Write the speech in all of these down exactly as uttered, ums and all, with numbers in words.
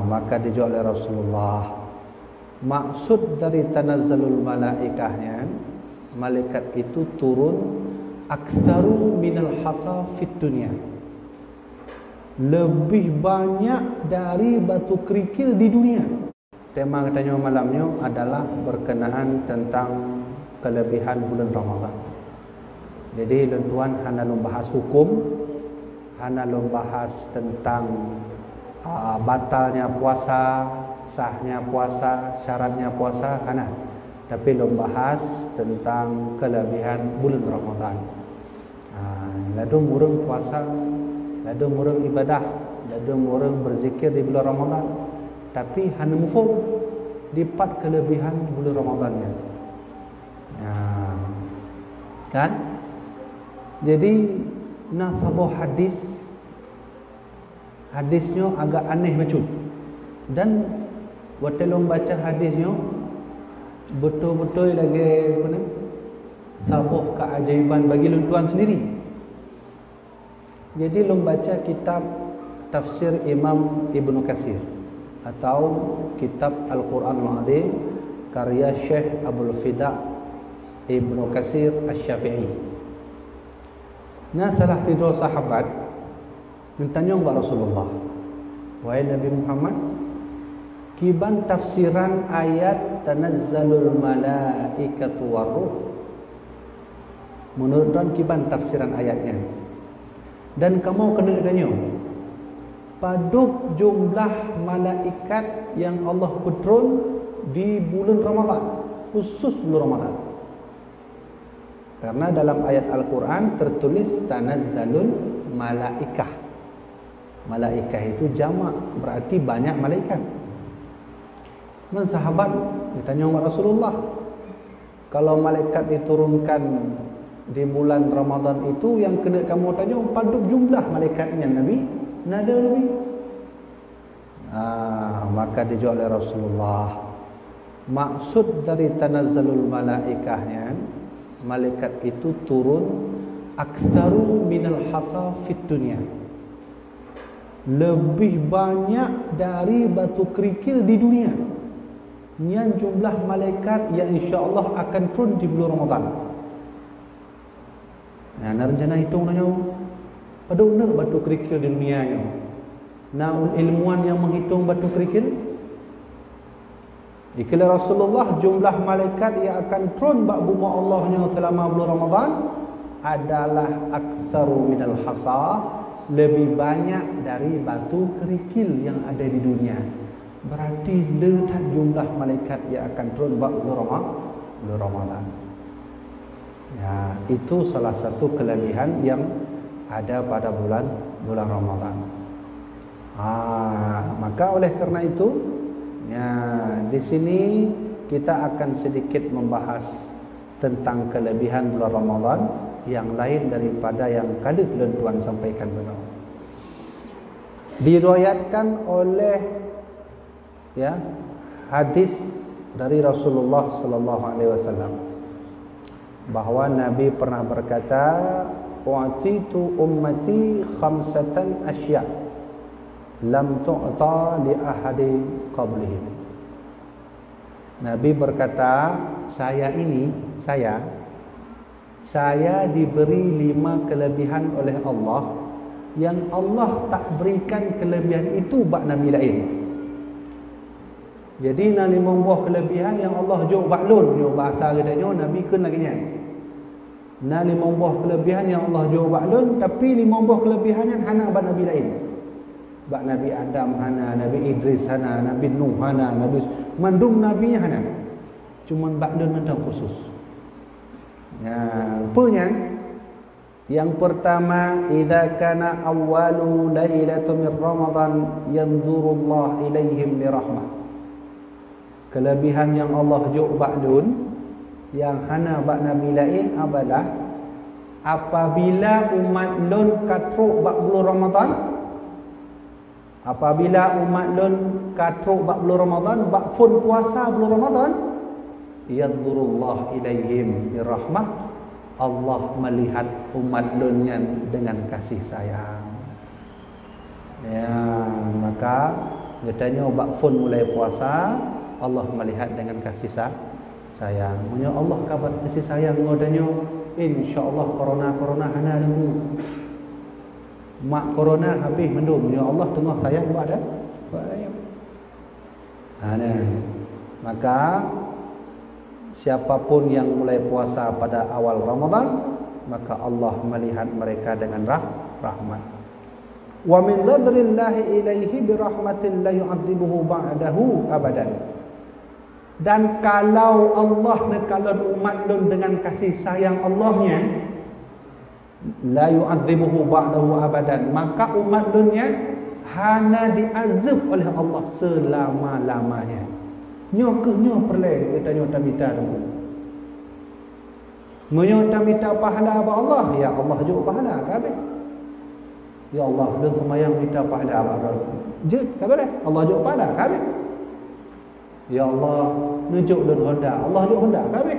Maka dijawab oleh Rasulullah, maksud dari tanazzalul malaikah nyan, malaikat itu turun aktsaru minal hasa fid dunya, lebih banyak dari batu kerikil di dunia. Tema geutanyoe malam nyoe adalah berkenaan tentang kelebihan bulan Ramadan. Jadi lôn tuan hana lôn bahas hukum, hana lôn bahas tentang, ah, batalnya puasa, sahnya puasa, syaratnya puasa, hana. Tapi lôn bahas tentang kelebihan bulan Ramadan. Ha, ladôm ureuëng puasa, ladôm ureuëng ibadah, ladôm ureuëng berzikir di bulan Ramadan, tapi hana muphom dipat kelebihan bulan Ramadan nyan. Ha, kan? Jadi na saboh hadis, hadis nyoe agak aneh bacut. Dan watée lôn baca hadis nyoe, beutôi-beutôi lagée apa ni, saboh keajaiban bagi lôn tuan sendiri. Jadi lôn baca kitab tafsir Imam Ibnu Katsir atau kitab Al-Quranul Azim karya Syekh Abul Fida Ibnu Katsir Asy-Syafi'i. Na salah sidroe sahabat geutanyong bak Rasulullah, "Wahai Nabi Muhammad, kiban tafsiran ayat tanazzalul malaikatu warruh? Meunurot droen kiban tafsiran ayat nyan? Dan kamoe keuneuk tanyoe, padub jumlah malaikat nyang Allah peutron di buleuen Ramadhan, khusus buleuen Ramadhan?" Karena dalam ayat Al-Quran tertulis tanazzalul malaikah. Malaikah itu jamak, berarti banyak malaikat. Dan sahabat ditanya bak Rasulullah, "Kalau malaikat diturunkan di bulan Ramadhan itu, yang keuneuk kamoe tanyoe padub jumlah malaikat nyan, Nabi?" "Na le, Nabi." Ah, maka dijawab oleh Rasulullah, maksud dari tanazzalul malaikah nyan, malaikat itu turun aktsaru minal hasa fid dunya, lebih banyak dari batu kerikil di dunia. Nyan jumlah malaikat yang insya Allah akan turun di bulan Ramadhan. Nah, na rencana hitung tanyoe, padub neuk batu kerikil di dunia nyoe? Na ilmuwan nyang menghitung batu kerikil? Dikheun lé Rasulullah, jumlah malaikat yang akan turun bak bumoe Allah nyoe selama bulan Ramadhan adalah aktsaru minal hasa, lebih banyak dari batu kerikil yang ada di dunia. Berarti le that jumlah malaikat yang akan turun bak bulan Rama-, bulan Ramadhan. Ya, itu salah satu kelebihan yang ada pada bulan, bulan Ramadhan. Ah, maka oleh karena itu, ya, di sini kita akan sedikit membahas tentang kelebihan bulan Ramadhan yang lain daripada yang ka lheueh lôn tuan sampaikan bunoe. Diriwayatkan oleh, ya, hadis dari Rasulullah sallallahu alaihi wasallam, bahwa Nabi pernah berkata, "U'titu ummati khamsatan asya' lam tu'ta li ahadin qablihim." Nabi berkata, "Saya ini, saya, saya diberi lima kelebihan oleh Allah yang Allah tak berikan kelebihan itu bak nabi lain." Jadi na limong boh kelebihan yang Allah jok bak lôn, nyoe bahasa geutanyoe Nabi kheun lagée nyan. Na limong boh kelebihan yang Allah jok bak lôn, tapi limong boh kelebihan nyan hana bak nabi lain. Bak Nabi Adam hana, Nabi Idris hana, Nabi Nuh hana, Nabi, mandum nabi nyan hana. Cuman bak lôn mantong khusus. Ya, peue nyan? Yang pertama, idza kana awwalu lailatul min Ramadan yanzurullah ilaihim bi rahmah. Kelebihan yang Allah jok bak lôn, yang hana bak nabi lain adalah, apabila umat lôn ka trok bak bulan Ramadan, apabila umat lôn ka trok bak bulan Ramadan, bak phon puasa bulan Ramadan, yanzurullah ilaihim bi rahmah, Allah melihat umat lôn nyan dengan kasih sayang. Ya, maka Geutanyoe bak phon mulai puasa, Allah melihat dengan kasih sa-, sayang. Meunyoe Allah ka bak kasih sayang ngon tanyoe, insya Allah corona-corona hana deungoe. Mak corona habéh mandum, meunyoe Allah teungoh sayang bak da-, bak tanyoe. Hana. Maka, siapapun yang mulai puasa pada awal Ramadan, maka Allah melihat mereka dengan rah-, rahmat. "Wa min nadhrillahi ilaihi birahmatin la yu'adzibuhu ba'dahu abadan." Dan kalau Allah neukalon umat lôn dengan kasih sayang Allah nyan, la yu'adzibuhu ba'dahu abadan, maka umat lôn nyan hana diazab oleh Allah selama-lamanya. Nyoe kheueh nyoe peureulée geutanyoe tamita Teungku. Meunyoe tamita pahala bak Allah, ya Allah jok pahala, ka habéh. Ya Allah, lôn seumayang mita pahala bak Droe. Jeuet, ka beureh. Allah jok pahala, ka habéh. Ya Allah, neujok lôn honda, Allah jok honda, ka habéh.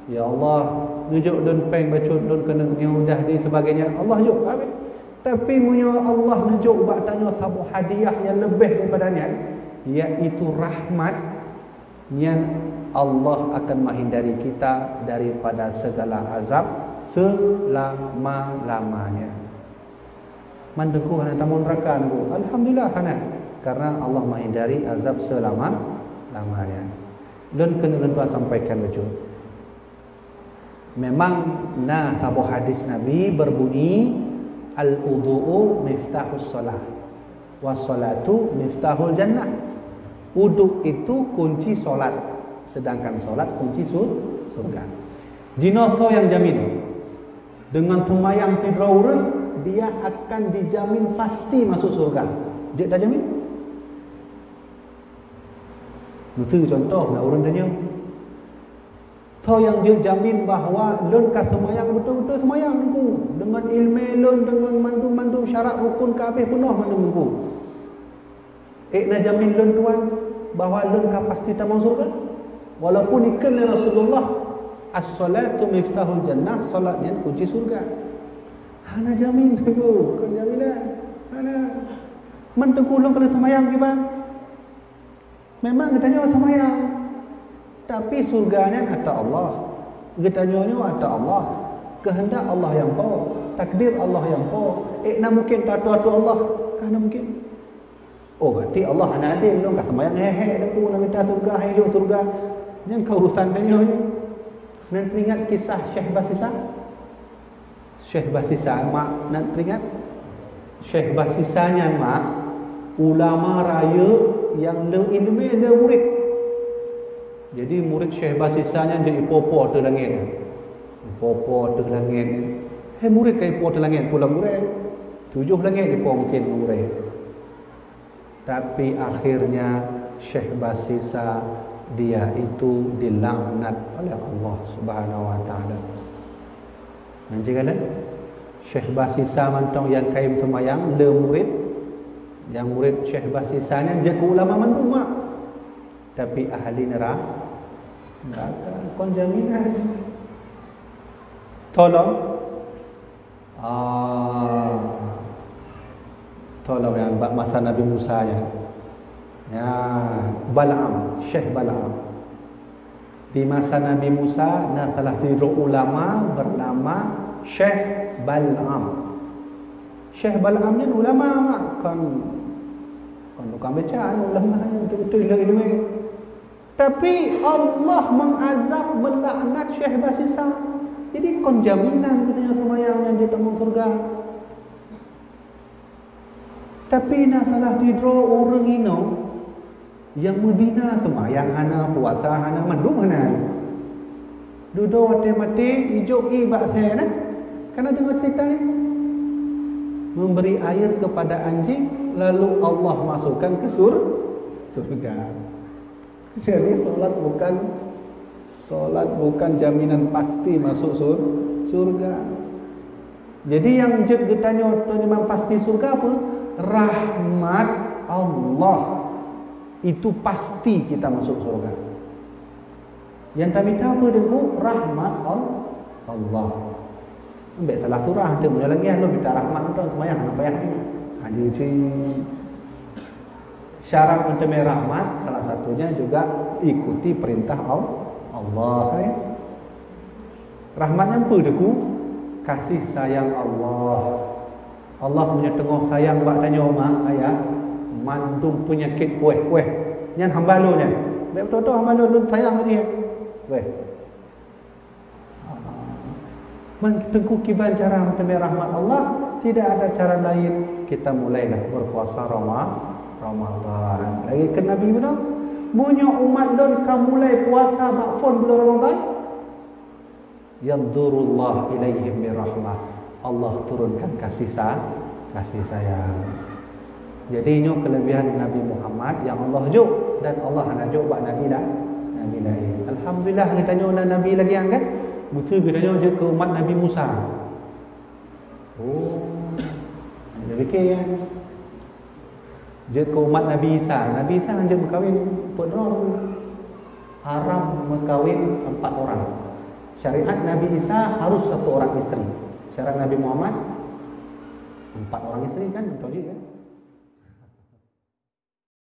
Ya Allah, neujok lôn péng bacut lôn keuneuk nyoe udah di sebagainya, Allah jok, ka habéh. Tapi meunyoe Allah neujok bak tanyoe saboh hadiah nyang leubeh daripada nyan, yaitu rahmat, nyan Allah akan menghindari kita daripada segala azab selama-lamanya. Man Teungku hana tamong neuraka, Teungku? Alhamdulillah hana, karena Allah menghindari azab selama-lamanya. Lôn keuneuk lôn tuan sampaikan bacut. Memang na saboh hadis Nabi berbunyi, "Al-wudu'u miftahus shalah, was shalatu miftahul jannah." Wuduk itu kunci solat, sedangkan solat kunci sur-, surga. Jinoe soe nyang jamin? Dengan seumayang sidroe ureuëng, dia akan dijamin pasti masuk surga. Jeuet tajamin? Miseu contoh, na ureuëng tanyong, "Soe nyang jeuet jamin bahwa lôn ka seumayang beutôi-beutôi seumayang Teungku, deungon iéleumé lôn, deungon mandum-mandum syarat rukun ka habéh peunoh mandum Teungku?" Ék na jamin lôn tuan bahwa lôn ka pasti tamong syeuruga? Walaupun ikheun lé Rasulullah, "As-shalatu miftahul jannah", salat nyan kunci syeuruga. Hana jamin Teungku, kon jaminan. Hana. Man Teungku lôn ka lôn seumayang kiban? Memang geutanyoe seumayang, tapi syeuruga nyan ata Allah. Geutanyoe nyoe ata Allah. Keuheundak Allah nyang po, takdir Allah nyang po. Ék na mungken tatua-tua Allah? Ka hana mungken. Oh, berarti Allah hana adil, lôn ka seumayang he-he Teungku, na mita syeuruga, hai jok syeuruga. Nyan ka urusan tanyoe nyan. Nan teuingat kisah Syekh Basisa? Syekh Basisa, mak, na teuingat? Syekh Basisa nyan, mak, ulama rayeuk nyang le iéleumé, le murit. Jadi murit Syekh Basisa nyan jeuet ipo-po ateueh langét. Ipo-po ateueh langét. Hai murit ka ipo ateueh langét, peue lom gurée. Tujoh langét ipo mungken gurée. Tapi akhirnya Syekh Basisa dia itu dilaknat oleh Allah Subhanahu wa Taala. Nyan cit kan? Syekh Basisa mantong nyang kayém seumayang le murit, nyang murit Syekh Basisa nyan jeuet keu ulama mandum mak. Tapi ahli nera-, neraka kon jaminan. Tolong. Ah. Tolong nyang bak masa Nabi Musa nyan. Ya, Balaam, Syekh Balaam. Di masa Nabi Musa na salah sidroe ulama bernama Syekh Balaam. Syekh Balaam nyan ulama mak, kon, kon tukang becak, ulama nyan beutôi-beutôi le iéleumé. Tapi Allah mengazab, melaknat Syekh Basisa. Jadi kon jaminan geutanyoe seumayang nyan jeuet tamong syeuruga. Tapi na salah sidroe ureuëng inong nyang meuzina, seumayang hana, puasa hana, mandum hana. Dudoe watée maté ijok ié bak asée na. Kana deungoe ceurita nyan? Memberi air kepada anjing, lalu Allah masukkan ke sur-, surga. Jadi salat bukan, salat bukan jaminan pasti masuk sur-, surga. Jadi nyang jeuet geutanyoe tanyong pasti surga apa? Rahmat Allah. Itu pasti kita masuk surga. Nyang tamita apa Teungku? Rahmat Al-, Allah. Ambek salah surah tu, meunyoe lagée nyan mita rahmat tu, seumayang hana payah ni. Ha, jadi cit. Syarat meuteumé rahmat salah satunya juga ikuti perintah Al-, Allah, eh. Rahmat nyan peue, Teungku? Kasih sayang Allah. Allah meunyoe teungoh sayang bak tanyoe mak, ayah, mandum peunyakét kuéh-kuéh. Nyan hamba lôn nyan. Bèk beutôi-beutôi hamba lôn, lôn sayang lagèe. Weh. Man, Teungku, kiban cara meuteumé rahmat Allah, tidak ada cara lain. Kita mulailah berpuasa Rama-, Ramadan. Lagèe kheun Nabi bunoe, meunyoe umat lôn ka mulai puasa bak phôn bulan Ramadan, yanzurullah ilaihim birahmah. Allah turunkan kasih sa-, kasih sayang. Jadi, nyoe kelebihan Nabi Muhammad nyang Allah jok, dan Allah hana jok bak nabi la-, nabi laén. Alhamdulillah, geutanyoe na nabi lagèe nyan kan? Meuseu geutanyoe jeuet keu umat Nabi Musa. Oh, hana pikir kan? Jeuet keu umat Nabi Isa. Nabi Isa hana jeuet meukawen peuet droe. Haram meukawen empat orang. Syariat Nabi Isa harus satu orang istri. Syarat Nabi Muhammad empat orang istri kan, beutôi jih kan?